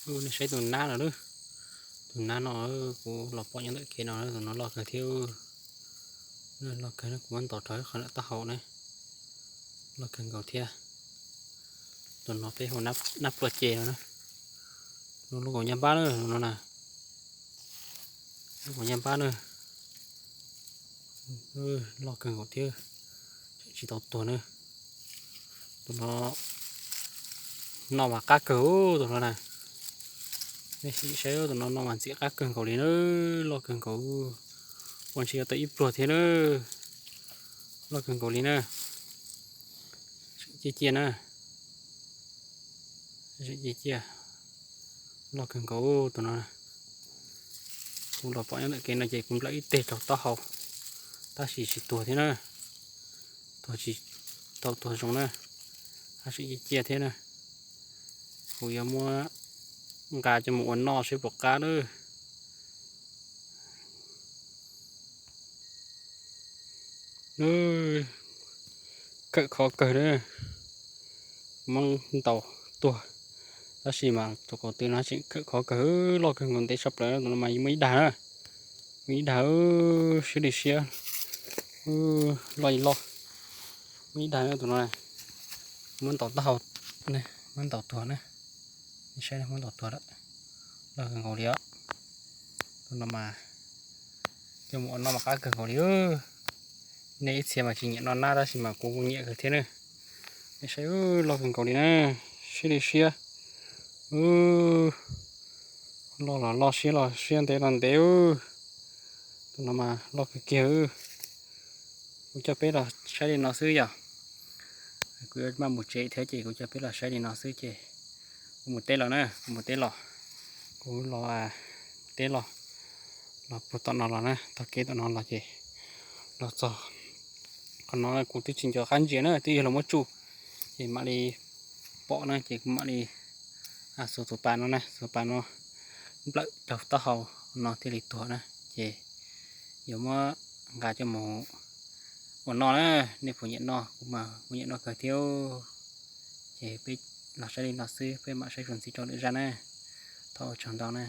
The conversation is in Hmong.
Nej saib tus nab no lawm, tus nab no kuv los pom nyob ntawm kev no, tus no loj kawg thiab. Loj kawg, kuv muab ntaus rau qhov ntawm taub hau na, loj kawg nkaus thiab. Tus no peb hu nab pluaj ce no na. Lub kaus nyaj npab na, no na, lub kaus nyaj npab na. Loj kawg nkaus thiab, tsis tau tuag na. Tus no noj mas qab kawg tus no na. Nej sim saib, tus no noj mas ntxim qab kawg nkaus li na, loj kawg nkaus. Ua ntsis yuav tau ib pluag thiab na, loj kawg nkaus li na. Cia cia na, cia cia, loj kawg nkaus tus no. Kuv los pom nyob ntawm kev no ces kuv nplawm ib teg rau taub hau, tab sis tsis tuag thiab na, tuag tsis tau tuag zoo na, tab sis cia cia thiab na. Kuv yuav muab nqa coj mus ua noj seb puas qab na. Kawm khov kawg na, muab ntaus tuag, tab sis mas tus kaus tw no tseem kawm khov kawg, loj kawg nkaus ntev tshaj plaws. Tus no mas muaj ib dag na, muaj ib dag, siab li siab, loj li loj, muaj ib dag na tus no. Muab ntaus taub hau, muab ntaus tuag na, saib muab ntaus tuag lawm, loj kawg nkaus li os. Tus no mas coj mus ua noj mas qab kawg nkaus li. Nej ib txhia mas tsis nyiam noj nab tab sis mas kuv kuj nyiam kawg thiab na. Nej saib, loj kawg nkaus li na, siab li siab. Loj los loj, siab los siab, ntev los ntev. Tus no mas loj kawg kiag. Kuv coj peb los saib li no xwb yom. Kuv yuav maj mus tsev thiab ces kuv coj peb los saib li no xwb ces kuv mus teb los na, kuv mus teb los, kuv los teb los, los puag tom no los na, tog kev tom no los ces los txog qhov no kuv twb tsis nco qab ntsia na, twb yog los muab tsuj ces mam li pom na ces kuv mam li xuas tus pas no na, xuas pas no nplawm rau taub hau no thiaj li tuag na. Ces yuav muab nqa coj mus ua noj na. Nej puas nyiam noj? Kuv mas kuv nyiam noj kawg thiab. Ces peb los saib li no xwb, peb mam saib txuas ntxiv rau lwm zaj na. Thov ua tsaug ntau na.